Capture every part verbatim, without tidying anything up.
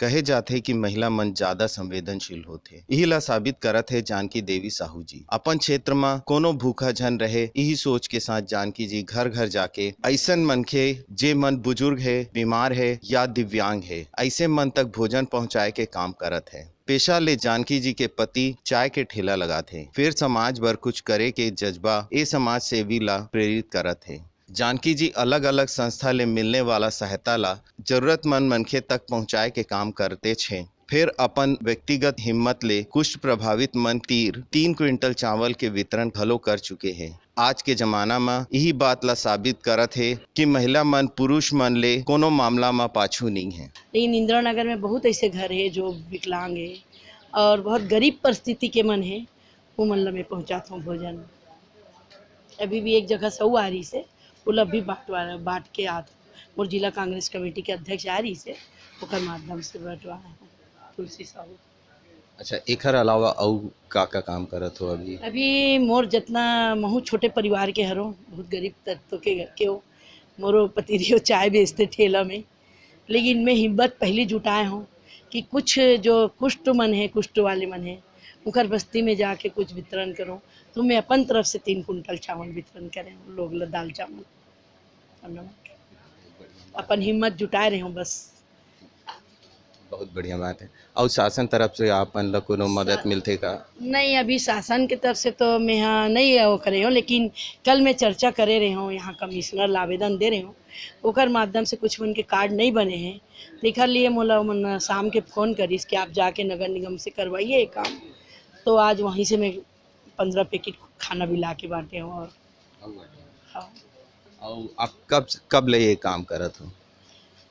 कहे जाथे कि महिला मन ज्यादा संवेदनशील होथे। इही ला साबित करत हे जानकी देवी साहू जी। अपन क्षेत्र म कोनो भूखा झन रहे, इही सोच के साथ जानकी जी घर-घर जाके अइसन मनखे, जे मन बुजुर्ग हे, बीमार हे या दिव्यांग हे, अइसे मन तक भोजन पहुंचाए के काम करत हे। पेशा ले जानकी जी के पति चाय के ठेला लगाथे, फेर समाज बर कुछ करे के जज्बा ए समाज सेवी ला प्रेरित करत हे। जानकी जी अलग-अलग संस्था ले मिलने वाला सहायता ला जरूरतमंद मनखे तक पहुंचाए के काम करतेच हे। फेर अपन व्यक्तिगत हिम्मत ले कुष्ठ प्रभावित मन तीर तीन क्विंटल चावल के वितरण घलो कर चुके हे। आज के जमाना म इही बात ला साबित करत हे कि महिला मन पुरुष मन ले कोनो मामला म पाछू नइ हे। लेकिन इंदिरा नगर में बहुत ऐसे घर हे जो विकलांग हे और बहुत गरीब परिस्थिति के मन हे, वो मन ल मैं पहुँचात हूँ भोजन। अभी भी एक जगह से अउ आ रही से, वो ल भी बांटवा, बांट के आत हूँ। मोर जिला कांग्रेस कमेटी के अध्यक्ष आ रही से, ओकर माध्यम से बंटवा है तुलसी साहू। अच्छा, एखर अलावा अउ का का काम करत हो अभी? अभी मोर जितना महू छोटे परिवार के हरो, बहुत गरीब तत्व के, के हो। मोरो पतिदेव चाय बेचते ठेला में, लेकिन मैं हिम्मत पहली जुटाए हूँ कि कुछ जो कुष्ठ मन है, कुष्ठ वाले मन है, उनकर बस्ती में जाके कुछ वितरण करूँ। तो मैं अपन तरफ से तीन कुंटल चावल वितरण करे हूँ, लोग ला दाल चावल। अपन हिम्मत जुटाए रहे हूँ बस। बहुत बढ़िया बात है। और शासन तरफ से आप मन ला कोनो मदद सा- मिलथे का? नहीं, अभी शासन के तरफ से तो मैं यहाँ नहीं वो करे हूँ, लेकिन कल मैं चर्चा करे रहे हूँ, यहाँ कमिश्नर ला आवेदन दे रहे हूँ, ओकर माध्यम से कुछ मन के कार्ड नहीं बने हैं। तेखर लिए मोला मन शाम के फोन करिस कि आप जाके नगर निगम से करवाइए ये काम। तो आज वहीं से मैं पंद्रह पैकेट खाना भी ला के बांटे हूँ। और हाँ। और आप कब, कब ले ये काम करत हो?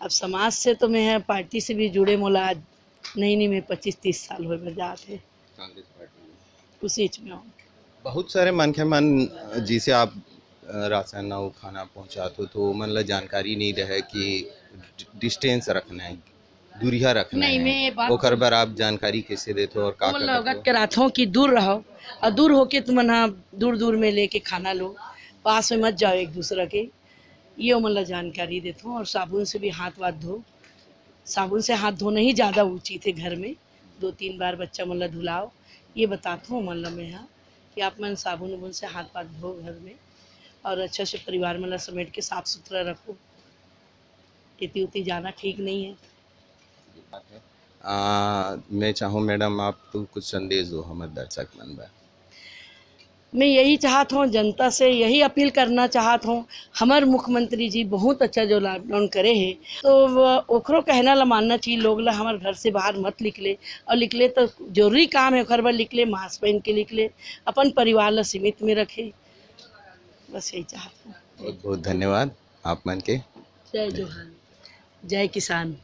अब समाज से तो मैं, पार्टी से भी जुड़े मोला आज नहीं, नहीं, मैं पच्चीस तीस साल होए बर जात हे। कांग्रेस पार्टी में। उसी में हूँ। बहुत सारे मनखे मन, जिसे आप, अ, राशन अउ खाना पहुंचात हो, तो ओमन ला जानकारी नहीं रहे कि डि-, डिस्टेंस रखना है, दूरिहा रखना नहीं, है। मैं ये बात ओकर बर आप जानकारी कैसे देते हो और का ओमन का ला करते अवगत हो? करात हूँ कि दूर रहो, और दूर होके तुमन हा दूर दूर में लेके खाना लो, पास में मत जाओ एक दूसरा के, ये ओमन ला जानकारी देत हूँ। और साबुन से भी हाथ वाथ धो, साबुन से हाथ धोना ही ज़्यादा उचित है घर में। दो तीन बार बच्चा मन ला धुलाओ, ये बतात हूँ ओमन ला मैं हा कि आप मन साबुन उबुन से हाथ वाथ धो घर में, और अच्छा से परिवार मन ला समेट के साफ सुथरा रखो। एती उती जाना ठीक नहीं है। आ, मैं चाहूँ मैडम, आप तो कुछ संदेश दो हमर दर्शक मन बर। मैं यही चाहत हूँ, जनता से यही अपील करना चाहत हूँ, हमर मुख्यमंत्री जी बहुत अच्छा जो लॉकडाउन करे हे, तो वो, ओकरो कहना ला मानना चाहिए, लोग ला हमर घर से बाहर मत निकले, और निकले तो जरूरी काम है ओकर बर निकले, मास्क पहन के निकले, अपन परिवार ला सीमित में रखे, बस यही चाहत हूँ। बहुत बहुत धन्यवाद आप मन के। जय जोहार, जय किसान।